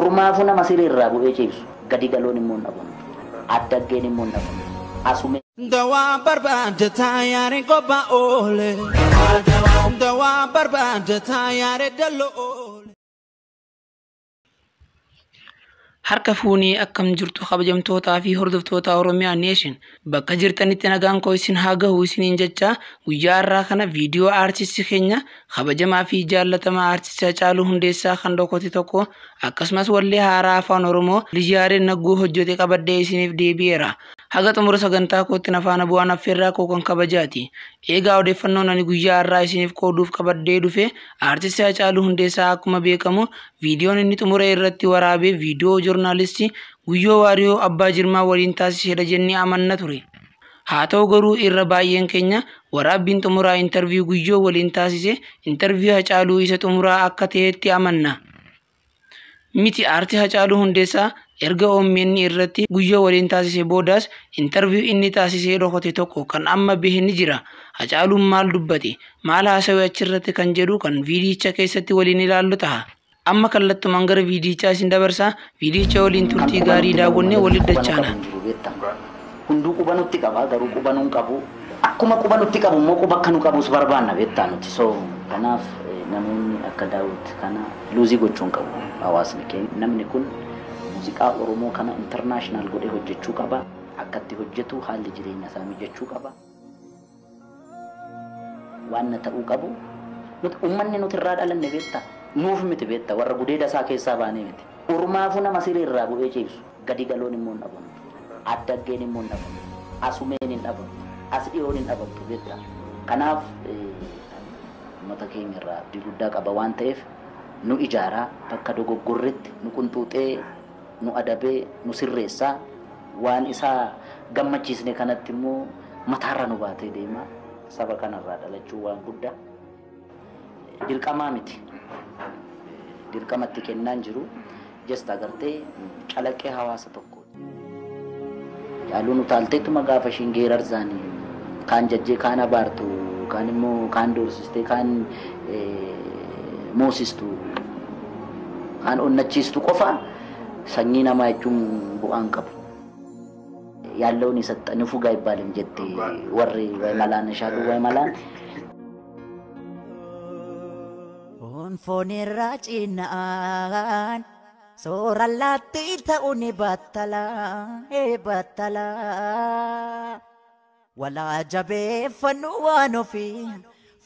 Ormaafuu nama siree irraa bu'ee ciibsu gadi galoon immoo hin dhabamtu. Addaggeen immoo hin dhabamtu. Asumee. Dawaa barbaadde taayaaree kophaa oole. Dawaa barbaadde taayaaree dalloo oole. Harka fuunee akkam jirtu, kabajamtootaa fi hordoftoota Oromiyaa Neeshin? Bakka jirtanitti nagaan koo isin haa gahu isiniin jecha, guyyaa har'aa kana viidiyoo aartistii keenya kabajamaa fi jaallatamaa aartistii Hacaaluu Hundeessaa kan dhokote tokko, akkasumas wallee haaraa afaan Oromoo Lij Yaareen Nagguu hojjete qabadhee isiniif deebi'eera. Haga xumura sagantaa kootti na faana bu'aan affeerraa koo kan kabajaati. Eegaa, odeeffannoon ani guyyaa har'aa isiniif qooduuf qabadhee dhufe, aartistii Hacaaluu Hundeessaa akkuma beekamu viidiyoon inni xumura irratti waraabee viidiyoo joornaalistii Guyyoo Waariyoo Abbaa Jirmaa waliin taasisedha jennee amanna ture. Haa ta'u garuu, irra baay'een keenya waraabbiin xumuraa interview Guyyoo waliin taasise interview Hacaaluu isa xumuraa akka ta'etti amanna. Miti, aartii Hacaaluu Hundeessaa erga OMN irratti Guyyoo waliin taasise boodaas interview inni taasisee dhokote tokko kan amma bahe ni jira. Hacaaluun maal dubbate, maal haasawee achirratti kan jedhu kan viidiyicha keessatti waliin ilaallu ta'a. Amma kallattumaan gara viidiyichaa isin dabarsaa. Viidiyicha waliin turtii gaarii daawwannee walitti dachaana. Hunduu quba nutti qaba, garuu quba nuun qabu. Akkuma quba nutti qabu immoo quba akka nu qabus barbaanna, beektaa nuti. So kanaaf namoonni akka Daawit kana lose gochuun qabu hawaasni keenya. Namni kun muuziqaa Oromoo kana international godhee hojjechuu qaba. Akkatti hojjetu haalli jireenya isaa mijachuu qaba. Waan na ta'uu qabu nuti uummanni nuti irraa dhalanne, beektaa, nuuf miti, beektaa, warra gudeeda isaa keessaa baanee miti. Ormaafuu nama siree irraa bu'ee ciibsu gadi galoon immoo hin dhabamtu. Addaggeen immoo hin dhabamtu. Asumeen hin dhabamtu. As dhiyoon hin dhabamtu, beektaa. Kanaaf uummata keenya irraa abdii guddaa qaba waan ta'eef, nu ijaaraa, bakka dogoggorretti nu qunxuuxee, nu adabee, nu sirreessaa, waan isaa gammachiisne kanatti immoo mataarra nu baatee deema. Saba kanarraa dhalachuu waan guddaa dirqamaa miti. Dirqamatti kennaan jiru just agartee calaqqee hawaasa tokko. Caaluun utaalteetuma gaafa ishiin geerarsaanii kaan jajjee, kaan abaartu, kaan immoo kaan doorsistee, kaan moosistu, kaan onnachiistu qofa sanyii namaa jechuun bu'aan qabu. ያለውን የሰጠ ንፉግ አይባልም jette warri way malaan shaalu way malaan. Foon irraa cinaan soora laatti ta'uu ni battala battala. Walaa jabeeffannu waan ofii,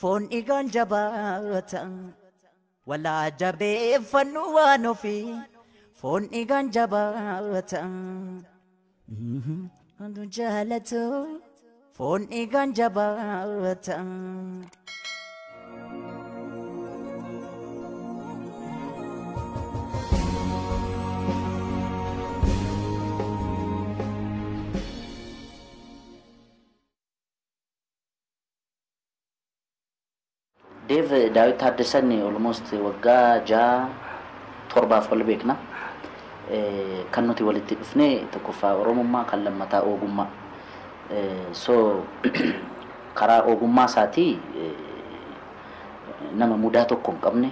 foon dhiigaan jabaata. Walaa jabeeffannu waan ofii, foon dhiigaan jabaata. Wantu jaalatu foon dhiigaan jabaata. Dev Daawit Taaddasan almost waggaa 6 7f wal beekna. Kan nuti walitti dhufne tokkoffaa Oromummaa, kan lammataa ogummaa. So karaa ogummaa isaatii nama mudaa tokko hin qabne,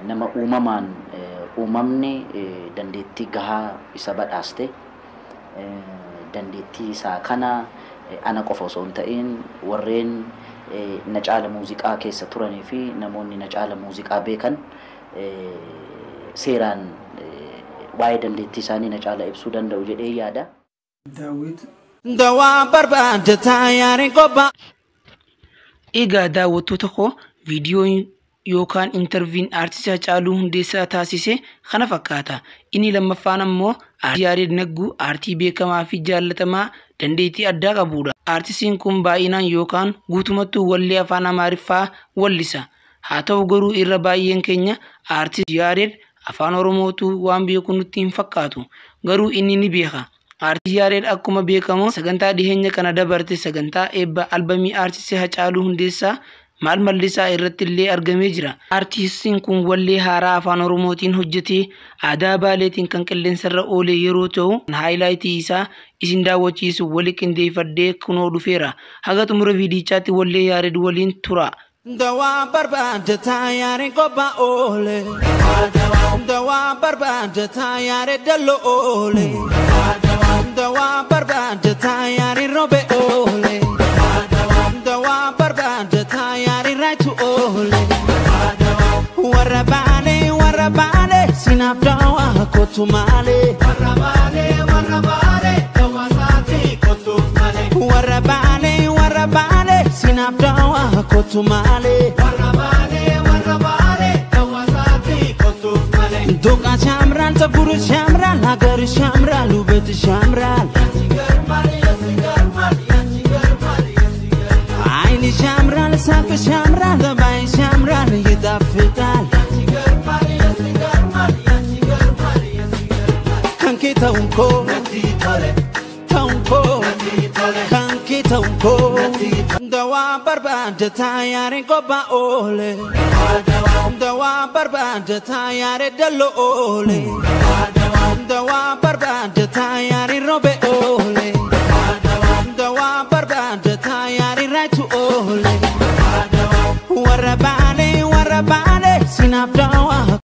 nama uumamaan uumamni dandeettii gahaa isa badhaaste, dandeettii isaa kana ana qofa osoo hin ta'in warreen na caala muuziqaa keessa turanii fi namoonni na caala muuziqaa beekan seeraan waa'ee dandeettii isaanii na caala ibsuu danda'u jedhee yaada. Daawit. Dawaa barbaadde taayaaree kophaa. Egaa daawwattoota koo, viidiyoon yookaan interviewn aartistii Hacaaluu Hundeessaa taasise kana fakkaata. Inni lammaffaan ammoo aartistii Yaared Nagguu, aartii beekamaa fi jaallatamaa dandeettii addaa qabudha. Aartistiin kun baay'inaan yookaan guutumattuu wallee afaan Amaariffaa wallisa. Haa ta'u garuu, irra baay'een keenya aartistii Yaared afaan Oromootu waan beeku nutti hin fakkaatu. Garuu inni ni beeka. Aartistii Yaared akkuma beekamu sagantaa dhiheenya kana dabarte, sagantaa eebba albamii aartistii Hacaaluu Hundeessaa maal mallisaa irratti illee argamee jira. Aartistiin kun wallee haaraa afaan Oromootiin hojjetee aadaa Baaleetiin kan qilleensarra oole yeroo ta'u, highlight isaa isin daawwachiisu wali qindeeffadhee kunoo dhufeera. Haga xumura viidiyichaatti wallee Yaared waliin tura. Dawaa barbaadde taayaaree kophaa oole. Dawaa. Dawaa barbaada taayaare dalloo oole. Dawaa barbaada taayaare robe oole. Dawaa barbaada taayaare raachu oole. Warra baale warra baale sinaaf dawaa kootu maale. Warra baale warra baale dawaa saatii kootu malee. Warra baale warra baale sinaaf dawaa kootu maale. Warra baale warra baale dawaa saatii kootu malee. ዱቃሽ ያምራል፣ ፀጉርሽ ያምራል፣ ሀገርሽ ያምራል፣ ውበትሽ ያምራል፣ ያንቺ ገርማል የሱ ይገርማል ያንቺ ገርማል የሱ ይገርማል። ዓይንሽ ያምራል፣ ሳቅሽ ያምራል፣ ጠባይሽ ያምራል፣ ይጣፍጣል። ያንቺ ገርማል የሱ ይገርማል ያንቺ ገርማል የሱ ይገርማል። ከንኬ ተውንኮ Natti tole ተውንኮ natti tole ከንኬ ተውንኮ natti Dawaa barbaada taayaare kophaa oole. Dawaa barbaada taayaare dalloo oole. Dawaa barbaada taayaare robe oole. Dawaa barbaada taayaare raachu oole. Warra baale warra baale sinaaf dawaa